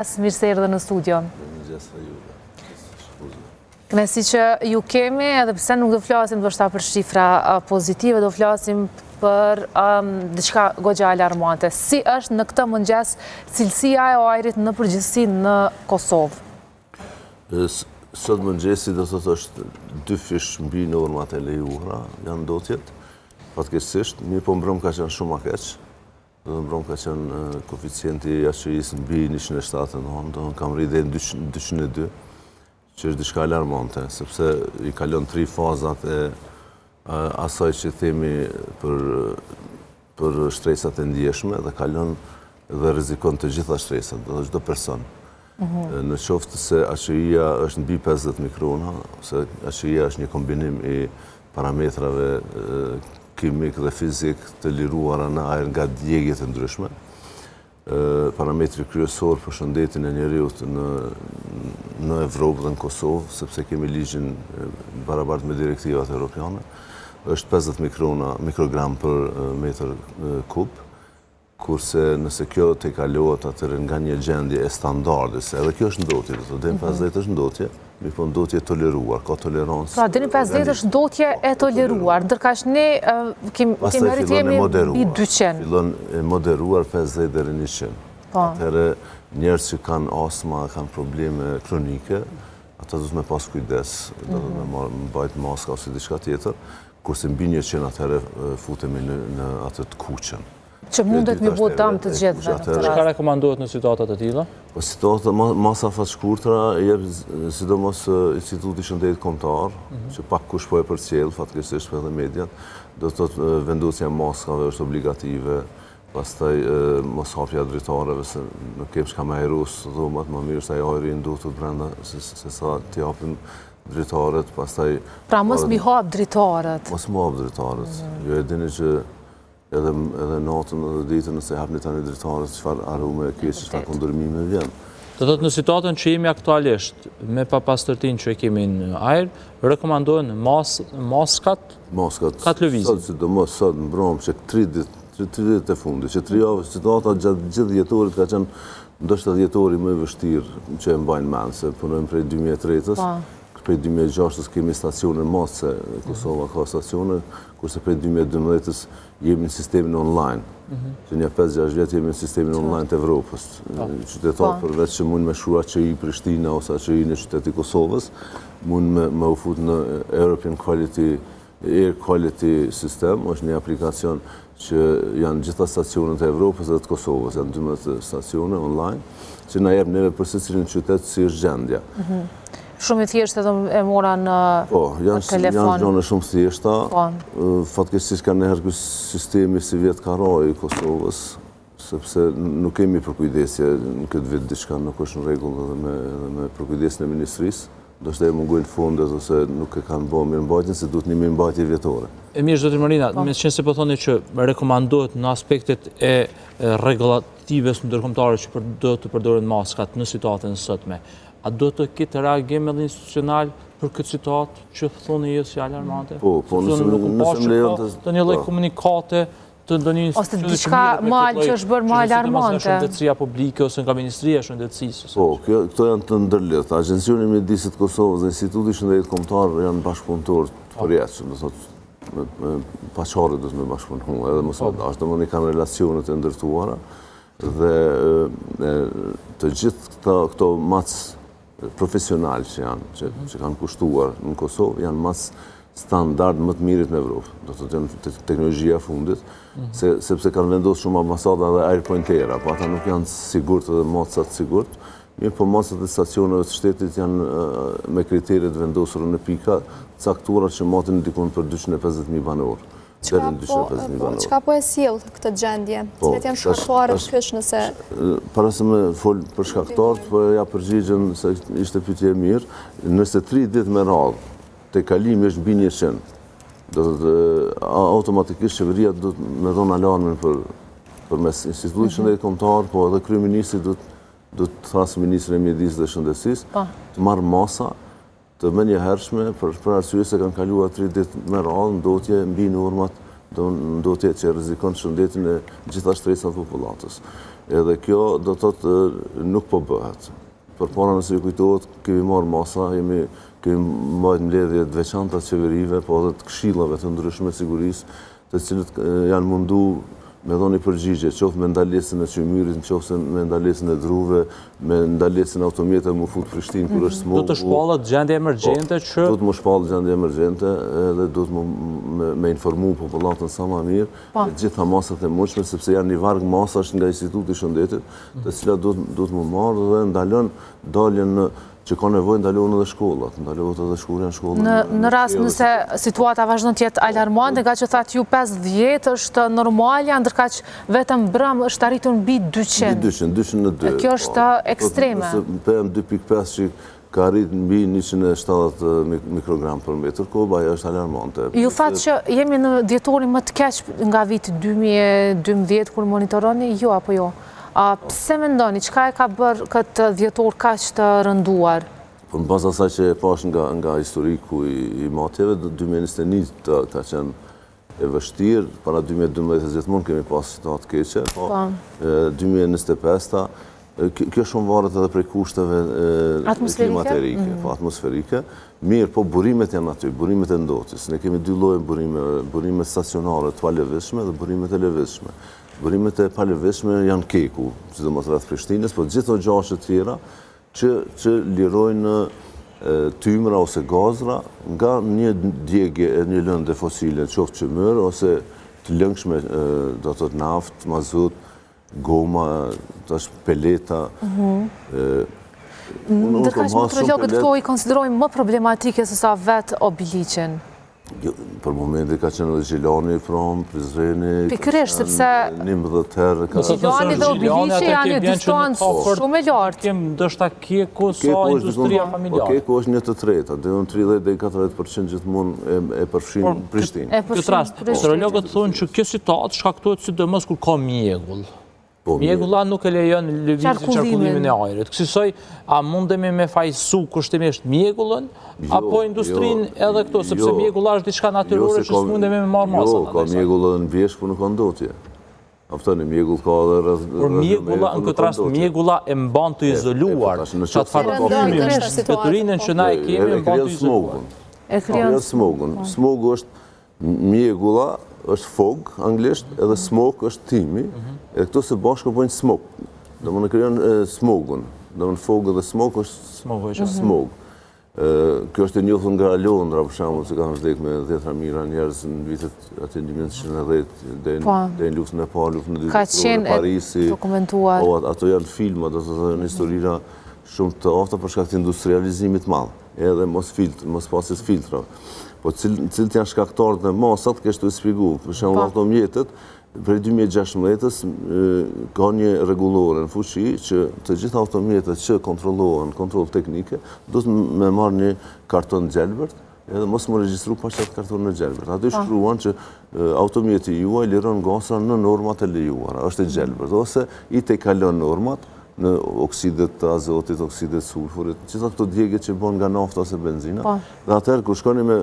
Mirë se erdhe në studio. Mirëmëngjes dhe juve. Kënaqësi që ju kemi, edhe pse nuk do flasim ndoshta për shifra pozitive, do flasim për diçka goxha alarmante. Si është në këtë mëngjes cilësia e ajrit në përgjithësi në Kosovë? Sot mëngjesi do të thotë është dyfish mbi normat e lejuara, janë ndotjet, fatkeqësisht, mirëpo mbrëm ka qenë shumë ma keq, Do të mbrëm ka qenë koeficienti i AQI-së mbi 179, do të ka mrri deri në 202, që është diçka alarmante, sepse i kalon tri fazat e asaj që themi për për shtresat e ndjeshme dhe kalon dhe rrezikon të gjitha shtresat, do të çdo person. Mhm. Në qoftë se AQI-ja është mbi 50 mikrona, se AQI-ja është një kombinim i parametrave kimik dhe fizik të liruara në ajër nga djegiet e ndryshme. Parametri kryesor për shëndetin e njeriut në, në Evropë dhe në Kosovë, sepse kemi ligjin barabartë me direktivat europiane, është 50 mikrona, mikrogram për metër kub, Kurse nëse kjo tejkalohet atëherë nga një gjendje e standardit, se edhe kjo është ndotje, do të thotë deri në 50 mhm. është ndotje, mirëpo ndotje e toleruar, ka tolerancë. Pra deri në 50 është ndotje e toleruar, ndërkaq ne kemi arrit jemi mbi 200. Fillon e moderuar 50 deri në 100. Po. Atëherë njerëz që kanë astma, kanë probleme kronike, ata duhet me pas kujdes, do të me mhm. mbajt maska ose diçka tjetër, kurse mbi 100 atëherë futemi në atë të kuqen. Që mundet me bo dam të gjithëve në këtë rast. Çka rekomandohet në situata të tilla? Po situata, masa afatshkurtra, jep sidomos Instituti i Shëndetit Kombëtar, mhm. që pak kush po e përcjell, fatkeqësisht edhe mediat, do të thotë vendosja e maskave është obligative, pastaj mos hapja e dritareve, se nuk kem çka me ajros dhomat, ma mirë është ai ajri i ndotur brenda, se sa t'i hapim dritaret, pastaj... Pra mos m'i hap dritaret. Mos m'i hap dritaret. Mhm. Jo e dini që Edhe edhe natën edhe ditën nëse hapni tani dritaret çfarë arume e keqe, çfarë kundërmime vjen. Do të thotë në situatën që jemi aktualisht me papastërtinë që e kemi në ajër, rekomandohen mas, maskat, maskat ka të lëvizin. Sot sidomos sot mbrëm që tri ditë, tri ditë e fundit, që tri javë situata gjatë gjithë dhjetorit ka qenë ndoshta dhjetori më i vështirë që e mbajnë mend se punojmë prej 2003-ës. Po. Prej 2006-ës kemi stacione matëse, Kosova ka stacione, kurse prej 2012-ës jemi në sistemin online. Mhm. Që një 5-6 vjet jemi në sistemin online të Evropës. Po. Qytetarët po. përveç që mund me shkru AQI Prishtina ose AQI në qytet i Kosovës, mund me, me u fut në European Quality Air Quality System, është një aplikacion që janë gjitha stacionet e Evropës dhe të Kosovës, janë 12 stacione online, që na jep neve për secilin qytet si është gjendja. Mhm. Shumë i thjeshtë edhe e mora në po, janë, telefon. Po, janë gjona shumë thjeshta. Po. Fatkeqësisht kanjëherë ky sistemi sivjet ka ra i Kosovës, sepse nuk kemi përkujdesje në këtë vit diçka nuk është në rregull edhe me, edhe me përkujdesjen e ministrisë. Ndoshta i mungojnë fondet ose nuk e kanë bo mirëmbajtjen, se duhet një mirëmbajtje vjetore. E mirë, zotri Morina, po. meqenëse po thoni që rekomandohet në aspektet e rregullativës ndërkombëtare që do të përdoren maskat në situatën e sotme, A do të ketë reagim edhe institucional për këtë situatë që thoni ju si alarmante? Po, po, nëse nuk më lejon të... Të një lloj po. komunikate të ndonjë institucioni Ose diçka më që është bërë më alarmante. Nga shëndetësia publike ose nga Ministria e Shëndetësisë. Po, këto janë të ndërlidhta. Agjencia e Mjedisit të Kosovës dhe Instituti i Shëndetit Kombëtar janë bashkëpunëtorë të po. përjetshëm, do thotë pa çare do të me bashkëpunu, edhe mos me po. dashtë, domethënë i kanë relacionet e ndërtuara, Dhe të gjithë këta, këto matës profesional që janë, që, mhm. që kanë kushtuar në Kosovë, janë matës standard më të mirit në Evropë, do të thotë teknologjia e fundit, mhm. se, sepse kanë vendosur shumë ambasada dhe air pointera, po ata nuk janë sigurt edhe matësa të sigurt, mirëpo matësat e stacioneve të shtetit janë me kriteret vendosur në pika caktuara që matin dikun për 250.000 banorë. Çka po, po, çka po e sjell këtë gjendje? Po, Cilët janë shkaktarët kyç nëse... Para se me fol për shkaktarët, po e jap përgjigjen se ishte pyetje e mirë, nëse tri ditë me radhë tejkalimi është mbi 100, do të thotë automatikisht qeveria do të me dhonë alarmin për përmes Institutit mhm. Shëndetit Kombëtar, po edhe kryeministri do të do të thrrasë ministrin e Mjedisit dhe Shëndetësisë, po. të marrë masa të menjëhershme për për arsye se kanë kaluar tri ditë me radhë ndotje mbi normat, do ndotje që rrezikon shëndetin e gjitha shtresave të popullatës. Edhe kjo do të thotë nuk po bëhet. Përpara nëse ju kujtohet, kemi marrë masa, jemi kemi mbajt mbledhje të veçanta të qeverive, po edhe të këshillave të ndryshme të sigurisë, të cilët janë mundu me dhënë një përgjigje, qoftë me ndalesën e qymyrit, qoftë me ndalesën e druve, me ndalesën e automjeteve m'u fut Prishtinë kur është smogu. Do të shpallet gjendje emergjente po, që... Do të m'u shpallë gjendje emergjente edhe do të me informu popullatën sa ma mirë, po. me gjitha masat e mundshme, sepse janë një varg masash nga Instituti i Shëndetit, të cilat duhet m'u marrë dhe ndalon daljen në që ka nevojë ndalohen edhe shkollat, ndalohet edhe shkuarja në shkollë. Në, në rast nëse situata vazhdon të jetë alarmante, nga që thatë ju 50 është normalja, ndërkaq vetëm mbrëm është arritur mbi 200. Mbi 200, 202. Kjo është po, ekstreme. Nëse PM 2.5 që ka arrit mbi 170 mikrogram për metër kub, ajo është alarmante. Ju thatë që jemi në dhjetorin më të keq nga viti 2012, kur monitoroni, jo apo jo? A pse mendoni, çka e ka bërë këtë dhjetor kaq të rënduar? Po në bazë asaj që e pash nga, nga historiku i, i matjeve, 2021 të, ka qenë e vështirë, para 2012 gjithmonë kemi pas situatë keqe, po, po. 2025-ta, kjo shumë varet edhe prej kushteve klimaterike, mm. po atmosferike. Mirë, po burimet janë aty, burimet e ndotjes. Ne kemi dy lloje burime, burimet stacionare të palëvizshme dhe burimet e lëvizshme. Burimet e palëvizshme janë KEK-u, sidomos rreth Prishtinës, po gjithë oxhaqet e tjera që që lirojnë tymra ose gazra nga një djegje e një lënde fosile, qoftë qymyr ose të lëngshme, do të thotë naftë, mazut, goma, tash peleta. Mhm. Ndërkaq meteorologët këto i konsiderojnë më problematike se sa vetë Obiliqin. Jo, për momentin ka qenë edhe Gjilani, Prom, Prizreni... Pikërisht, sepse... 11 herë... Gjilani dhe Obiliqi janë një distancë shumë e lartë. Kem ndoshta KEK-u sa industria po, familjare. KEK-u është një të treta, dhe unë 30 dhe 40% gjithmonë e përfshin Prishtinë. Këtë rast, meteorologët thonë që kjo situatë shkaktohet sidomos kur ka mjegull. Po, Mjegulla nuk e lejon lëvizjen qarkullimin e ajrit. Kësisoj, a mundemi me fajsu kushtimisht mjegullën, jo, apo industrinë jo, edhe këto, sepse jo, mjegulla është diçka natyrore që s'mundemi me marrë masa. Jo, ka mjegull edhe në vjeshtë, po nuk ka ndotje. Aftoni, mjegull ka edhe rreth... Por mjegulla, në këtë rast, mjegulla e mban të izoluar. Qatë farë mbeturinën që na e kemi, e mban të izoluar. E krijon smogun. Smogu është Mjegulla është fog, anglisht, edhe smoke është tymi, mhm. edhe këto së bashku bëjnë smog. Domethënë krijon smogun. Domethënë fog edhe smoke është smog. Kjo është e njohur nga Londra, për shembull, se kanë vdekë me dhjetra mijëra njerëz në vitet aty 1910, deri po. në luftën e parë, luftën e dytë, Ka qenë Parisi. dokumentuar. Po, ato janë filma, do të thotë historira shumë të afta për shkak të industrializimit të madh. edhe mos filtr, mos pasjes filtrave. Po cilët janë shkaktarët dhe masat, kështu e shpjegu. Për shembull, po. automjetet, prej 2016-ës ka një rregullore në fuqi që të gjitha automjetet që kontrollohen, kontroll teknike, duhet me marrë një karton gjelbërt, edhe mos m'u regjistru pa qatë karton e gjelbërt. Aty po. shkruan që automjeti juaj liron gazra në normat e lejuara, është e gjelbërt, ose i tejkalon normat, në oksidet të azotit, oksidet sulfurit, gjitha këto djegje që bëhen nga nafta ose benzina, po. dhe atëherë kur shkoni me...